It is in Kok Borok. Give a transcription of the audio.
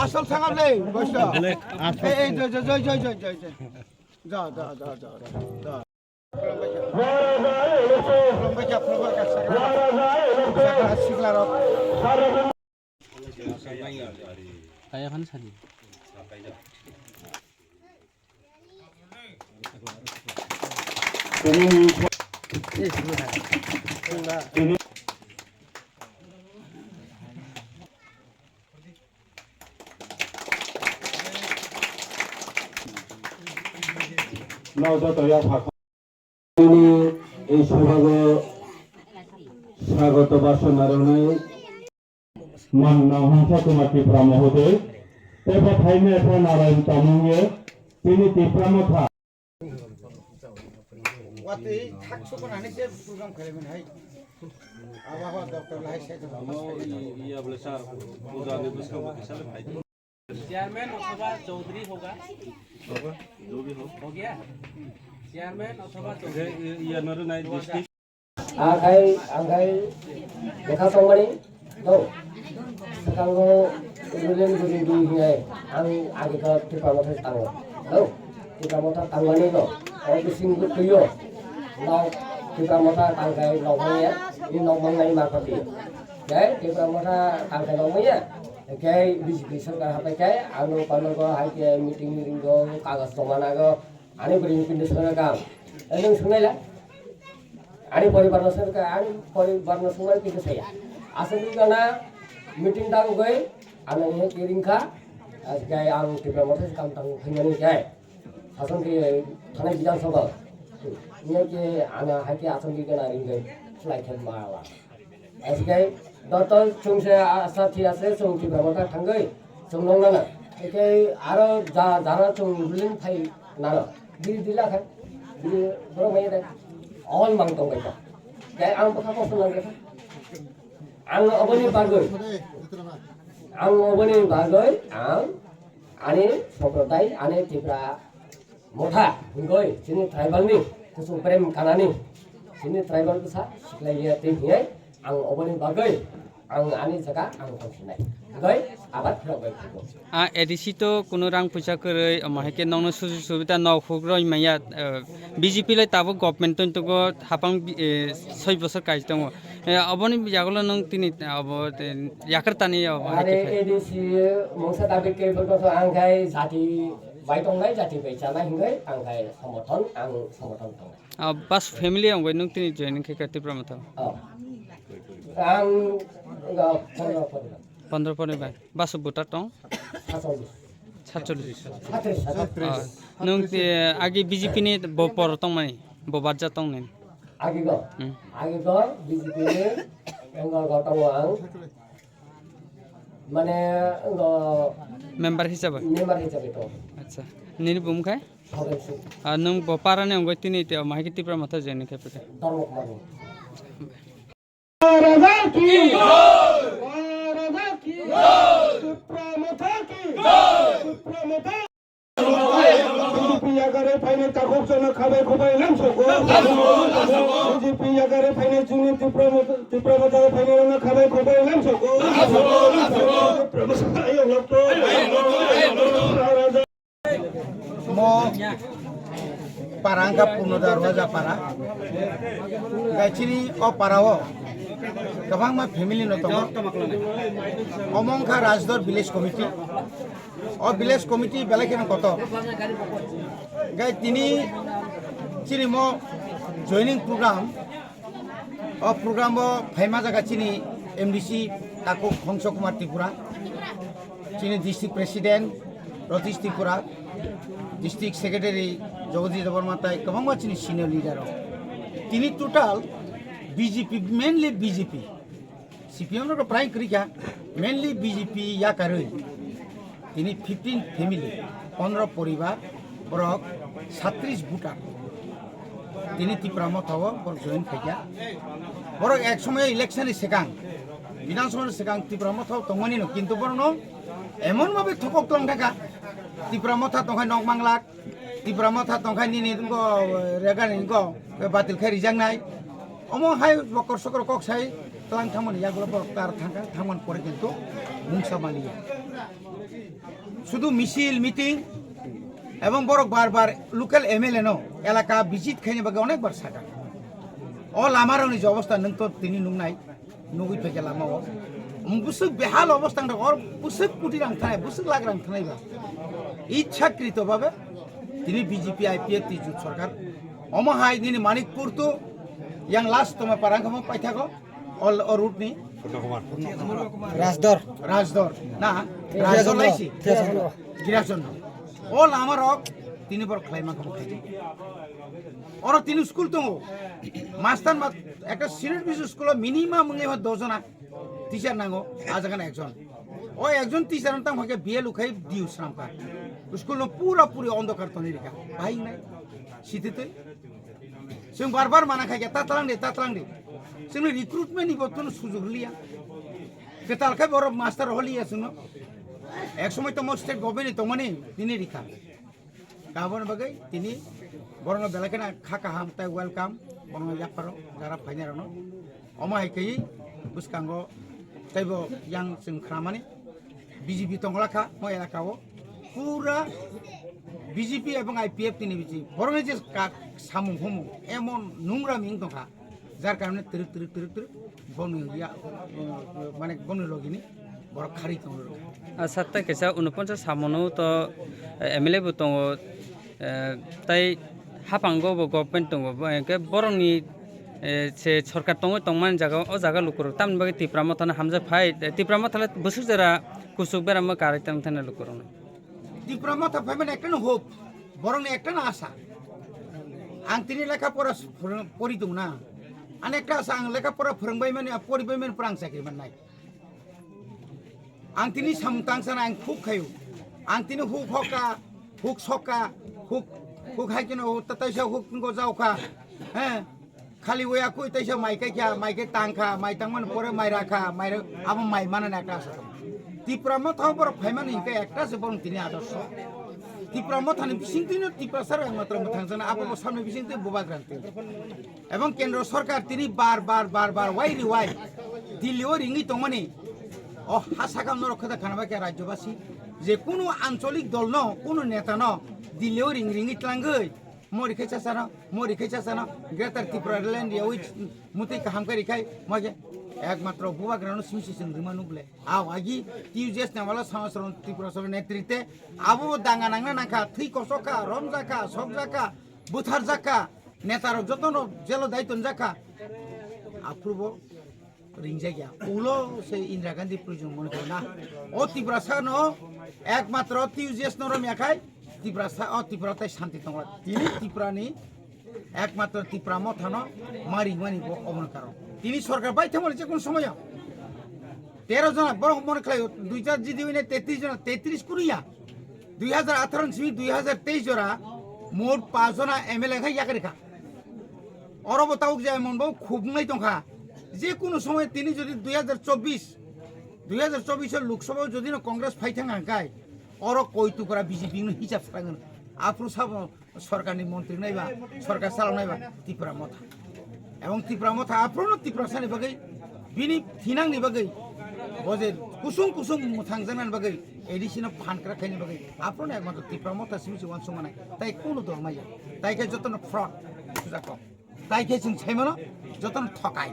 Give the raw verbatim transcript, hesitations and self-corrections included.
Asol sangam le, bosto. Ei, ei, joi, joi, joi. Ja, ja, ja, ja, ja. Sikla rok. Kaya khan sadi. Nw joto yapha kha. Nini ei sobago swagoto basona rwnai. Mang Nanghansa Kumar Tripura Mohoday, tei bo phaima epha Narayan Tamungye, tini Tipra Motha. Watwi thak sukunani se program khaimani hai. Abo ho doctor lai se. Iya bole sir, puja ni bwskango kisa le phai. Chairman othoba chaudhary hoga? Hoga, jo bhi ho. Ho gaya? Chairman othoba chaudhary. Ye, ye, ye nare nai district. Akhai, akhai, lekha tongmani, no. Sekango ruling guri di hinai, ang agi ka Tipra Motha tango. No. Tipra Motha tangmani no. O bising tuyo. No. Tipra Motha tangkai nokmaya, ni nokmangnai mapati. Dai, Tipra Motha tangkai nokmaya. Khe B J P sorkar hapai khe, ano pano go hai khe meeting meeting go, kagoz joma nago, ani bwrwi ni pindi songna kam. Enong sungnai la? Ani poribar no songna ka, ani poribar no songna kisa saya. Aswk ni gana meeting ta goi, ano he kiring kha, as gai ang Tipra Motha kam tang phimani gai. Sason ke thanai Bidhan Sabha. Niya ke ana hai khe aswk ni gana ring gai, fly khe ma la. Aswk gai, doto chwng se asa thi ase, chwng Tipra Motha thangwi, chwng nong nana. Eke aro ja, jara chwng ruling phai nana. Biri dila khai, biri borok mai de. All mang tong bai ta. Gai ang bwkha kosto nang kha. Ang oboni bagwi. Ang oboni bagwi, ang ani somprodai, ani Tipra Motha hingoi chini tribal ni kuchung prem kanani chini tribal bwsa siklai ya twi hingai ang oboni bagwi ang ani jaga ang tongsinai hingoi abat phirok bai phugo. A A D C to kuno rang puisa kwrwi, omo hai khe nokno sujuk subida nok huk roi maya, eh, B J P lai tabuk government tong tongo, hapang bi-, eh, soi bosor kai tongo. Eh, oboni yagulo nwng tini, eh, obo, eh, yakar tani obo hai khe Are phai. A D C mungsa dabi khe bwkha ang khai jati bai tongnai, jati bai chanai hingoi ang khai somorthon, ang somorthon tongnai. Ah, bas family ang bai nwng tini joining khe kha Tipra Motha? Oh. Ang, ah, pondro poribar. Pondro poribar. Bas voter tong? Satchollish. Satchollish. Satris, satris. Ah, nwng te agi B J P ni bo por tongmani, bo barja tongni. Agi go? Hmm. Agi go B J P ni, ang go tongo ang. Mane, go member hisabe? Member hisabe to. Acha. Nini bumung khai? Thoben Singh. Ah, nwng bo para ni ongoi tini te, mahai khe Tipra Motha join khe pete. Dharma Kumar ni. Raja ki! Raja ki! Tipra Motha ki! Tipra Motha! B J P yagare phainai takhuk jono khabai khubai lamsoko. B J P yagare phainai chini Tipra Motha, Tipra Motha phainai rokno khabai khubai lamsoko. Tipra Motha ayok lokto. Mo para wngkha Purnoda Ruaja para. Gai chini o para o kwbangma family no tongo. Omo wngkha Rajdor Village Committee. O Village Committee belai kheno kotor. Gai tini chini mo joining program. O program o phaima jaga chini M D C Takhuk Hongso Kumar Tripura, chini District President Ratish Tripura, District Secretary Jagadish Debbarma tai kwbangma chini senior leader rok. Tini total B J P, mainly B J P, C P M rok prai kwrwi kha, mainly B J P yakarwi. Tini fifteen family, pondro poribar, borok satris voter. Tini Tipra Motha o borok join khaikha. Borok ek somoy election ni swkang, Bidhan Sabha ni swkang Tipra Motha o tongmani no, kintu borok no emon bhabe thokok tong thaka. Tipra Motha tongkhai nok manglak, Tipra Motha tongkhai nini ngo, eh, rega ni ngo, eh, batil khai rijaknai. Omo hai bokor sokor kok sai, Tlang thangmani yagulo borok tar thangkha, thangmani pore kintu mungsa maliya. Sudu misil, meeting ebong borok bar bar local M L A no elaka visit khaini bagwi onek bar saka. O lama rokni je obostha nwng to tini nungnai, nugwi phaikha lama o. Bwswk behal obostha wngkha, or bwswk koti rang thanai, bwswk lakh rang thanai ba. Ichhakrito babe tini B J P I P F T jut sarkar. Omo hai nini Manikpur to yang last toma parang kamo paithago. Ol o route ni Rajdor. Rajdor. Na, Rajdor Girasondro. Laisi. Girasondro. Girasondro. O lama rok tini borok khlaima kamo khaidi. Oro tini school tongo. Master ma ekta senior B C school o minimum wngwi ma dojona teacher nango, ajagana ekjon. O ekjon teacher tang hoke B L ukhai diu sramkha. School no pura puri ondokar toni rikha. Bahai nai. Sititwi. Chwng bar bar mana khaikha, "Ta tlang de, ta tlang de." Chwngno recruitment ni botono sujug liya. Kwtal khe borok master holiya chwngno. Ek somoi tomo state government ni tongmani tini rikha. Kaboni bagwi tini borokno belai kheno kha kaham tei welcome. Borokno yapharo jara phainai rokno. Omo hai khe bwskango teibo yang chwng khnamani. B J P tongwlakha mo elaka o pura B J P ebong I P F T ni bisingo borokni je kak samung humung emon nungra ming tongkha, jar karone twrwk twrwk twrwk twrwk bongni ya, mane bongni logini borok kharwi tongwi rwkha. Asa tei kaisa unoponchas samono to, eh, M L A bo tongo, eh, tei haphango bo government tongo, bo hwnkhe borokni, eh, se sorkar tongwi tongmani jaga o jaga lukurok tamni bagwi Tipra Mothano hamjak phai, Tipra Motha le bwswk jora kuchuk beramo karwi tong thani lukurokno. Tipra Motha phaimani ekta no hope, borokni ekta no asa. Ang tini lekha pora phwrwng-, pori tong na. Ani ekta asa ang lekha pora phwrwngbai mani, poribai mani pora ang chakri mannai. Ang tini samung tang sana ang khuk khayu. Ang tini huk hoka, huk soka, huk, huk hai kino, huk tatai sa huk ngo jao kha. He. Khali waya kui taisa mai kai kha, mai kai tang kha, mai tang man pore mai ra kha, mai ra, abo mai mana na ekta asa. Tipra Motha borok phai mani hingke ekta se borok tini adarso. Tipra Mothani bising twi no Tiprasa rok ekmatro mwthang jana abo bo samni bising twi bubagra twi. Ebong kendro sorkar tini bar bar bar bar wai ri wai Delhi o ringwi tongmani. O ha sakam norok khada khana bai khe rajyobasi je kunu ancholik dol no, kunu neta no Delhi o ring ringwi tlangwi mori khai chasano, mori khai chasano, Greater Tripura Land yawi mutwi kaham kari khai, moje ekmatro bubagrano simi sising rima nuble. Aw agi T U J S ne wala samasro Tripura soro netrite, abo danga nangna nangkha, thwi kosok kha, romjak kha, sokjak kha, butharjak kha, neta rok jotono jelo dai tonjak kha. Aphurubo ringjak ya. Ulo se Indira Gandhi prison mone koro na. O Tiprasa no ekmatro T U J S no romya khai Tiprasa, o Tripura tai shanti tongla. Tini Tripura ni ekmatro Tipra Motha no mari mani bo omono karon. Tini sorkar bai thangmani je kono somoyo tero jona borok mone khlai dui jar jidi wine tetris jona, tetris kuriya. Dui hajar atharo ni simi dui hajar teis jora mot paanch jona M L A khai yakari kha. Oro bo tabuk je emon bo khubungnai tongkha. Je kono somoy tini jodi dui hajar chobbish, dui hajar chobbish o Lok Sabha o jodi no Congress phai thang hangkai, oro koi tukra B J P no hisab srangan. Aphuru sabo sorkar ni montri naiba, sorkar salok naiba Tipra Motha. Ebong Tipra Motha aphuru no Tiprasa ni bagwi bini thinang ni bagwi bo je kusung kusung mwthang jangnani bagwi A D C no phan kra khaini bagwi aphuru no ekmatro Tipra Motha simi se uansuk manai. Tai kunu dol maya. Tai khe jotono fraud sujak kok. Tai khe chwng sai mano jotono thokai.